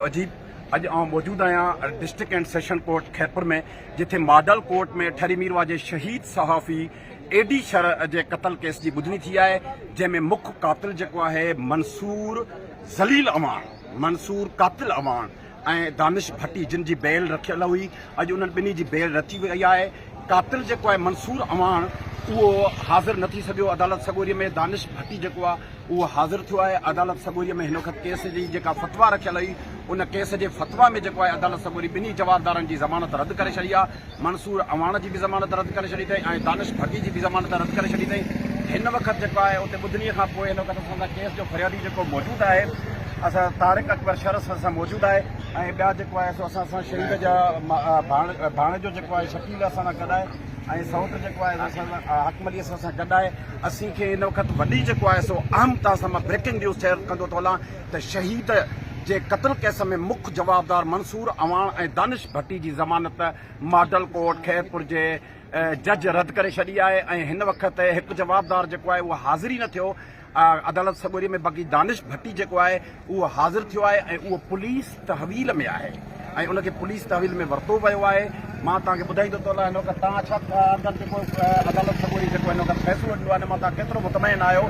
عجيب اڄ آئون موجود آهيان district and session court Khairpur ۾ جتي ماڊل ڪورٽ ۾ ٺري ميرواهه جي شهيد صحافي اي ڊي شر جي قتل ڪيس جي ٻڌڻي ٿي آهي جنهن ۾ مک قاتل جيڪو آهي منصور ذليل اعواڻ منصور قاتل اعواڻ ۽ دانش ڀٽي جن جي بيل رکيل هئي اڄ انهن ٻنهي جي بيل رچي وئي آهي قاتل جيڪو آهي منصور اعواڻ اهو حاضر نه ٿي سگهيو عدالت سڳوري ۾ دانش ڀٽي جيڪو آهي اهو حاضر ٿيو آهي، عدالت سڳوريء ۾ هن وقت ڪيس جي جيڪا فتويٰ رکيل هئي ان ڪيس جي فتويٰ ۾ جيڪو آهي عدالت سڳوري ٻنهي جوابدارن جي ضمانت رد ڪري ڇڏي آهي، منصور اعواڻ جي به ضمانت رد ڪري ڇڏي اٿئي ۽ دانش ڀٽي جي به ضمانت رد ڪري ڇڏي اٿئي، هن وقت جيڪو آهي اتي ٻڌڻي کان پوء هن وقت اسان سان ڪيس جو فريادي جيڪو موجود آهي اسان طارق اڪبر شر اسان سان موجود آهي ۽ ٻيا جيڪو آهي سو اسان سان شهيد جا ڀاڻيجو جيڪو آهي شڪيل اسان سان گڏ آهي ۽ سئوٽ جيڪو آهي اسان سان حڪم علي اسان سان گڏ آهي. اسين کي هن وقت وڏي جيڪو آهي سو اهم توهان سان مان بريڪنگ نيوز شيئر ڪندو ٿو هلان ته شهيد جي قتل ڪيس ۾ مک جوابدار منصور اعواڻ ۽ دانش ڀٽي جي ضمانت ماڊل ڪورٽ خيرپور جي جج رد ڪري ڇڏي آهي ۽ هن وقت هڪ جوابدار جيڪو آهي اهو حاضر ئي نه ٿيو عدالت سڳوري ۾ باقي دانش ڀٽي جيڪو آهي اهو حاضر ٿيو آهي ۽ اهو پوليس تحويل ۾ آهي ۽ ان کي پوليس تحويل ۾ ورتو ويو آهي مان توهان کي ٻڌائيندو ته هن وقت توهان ڇا اندر جيڪو عدالت سڳوري جيڪو هن وقت فيصلو ڏنو آهي ان مان توهان ڪيترو مطمئن آهيو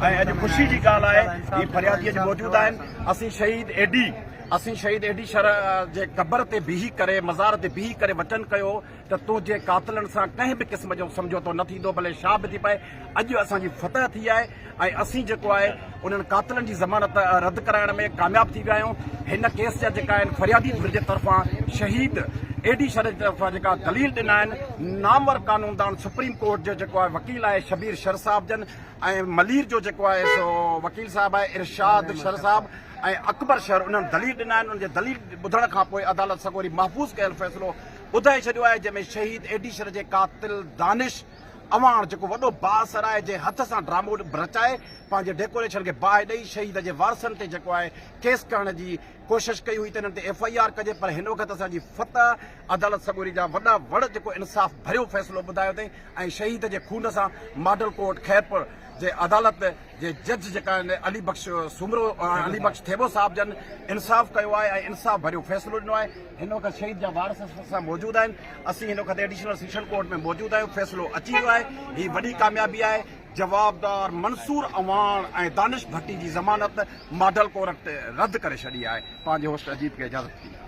۽ اڄ خوشي جي ڳالهه آهي هي فريادي اڄ موجود آهن اسين شهيد اي ڊي اسين شهيد اي ڊي شر جي قبر تي بيهي ڪري مزار تي بيهي ڪري وچن ڪيو ته تنهنجي قاتلن سان ڪنهن به قسم جو سمجهوتو نه ٿيندو ڀلي شاهه به ٿي پئي اڄ اسان جي فتح ٿي آهي ۽ اسين جيڪو آهي انهن قاتلن جي ضمانت رد ڪرائڻ ۾ ڪامياب ٿي ويا آهيون هن ڪيس جا جيڪا آهن فريادي ڌر جي طرفان شهيد اي ڊي شر جي طرفان جيڪا دليل ڏنا آهن نامور قانوندان سپريم ڪورٽ جو جيڪو آهي وڪيل آهي شبير شر صاحب جن ۽ ملير جو جيڪو آهي سو وڪيل صاحب آهي ارشاد شر صاحب ۽ اڪبر شر انهن دليل ڏنا آهن انهن جي دليل ٻڌڻ کان پوء عدالت سڳوري محفوظ ڪيل فيصلو ٻڌائي ڇڏيو آهي جنهن ۾ شهيد ايڊيشر جي قاتل دانش اعواڻ جيڪو وڏو بااثر آهي جنهن هٿ سان ڊرامو رچائي پنهنجي ڊيڪوريشن کي باهه ڏئي شهيد جي وارثن تي جيڪو آهي ڪيس ڪرڻ جي ڪوشش ڪئي هئي ته انهن تي ايف I R ڪجي پر هن وقت اسان جي فتح عدالت سڳوري جا وڏا وڙ جيڪو انصاف ڀريو فيصلو ٻڌايو اٿئي ۽ شهيد جي خون سان ماڊل ڪورٽ خيرپور جي عدالت جي جج جيڪا آهن علي بخش سومرو علي بخش ٿيٻو صاحب جن انصاف ڪيو آهي ۽ انصاف ڀريو فيصلو ڏنو آهي هن وقت شهيد جا وارث اسان سان موجود آهن اسين هن وقت ايڊيشنل سيشن ڪورٽ ۾ موجود آهيون فيصلو اچي ويو آهي هي وڏي ڪاميابي آهي جوابدار منصور اعواڻ ۽ دانش ڀٽي جي ضمانت ماڊل ڪورٽ رد ڪري ڇڏي آهي پنهنجي هوسٽ عجيب کي اجازت ڏيندا.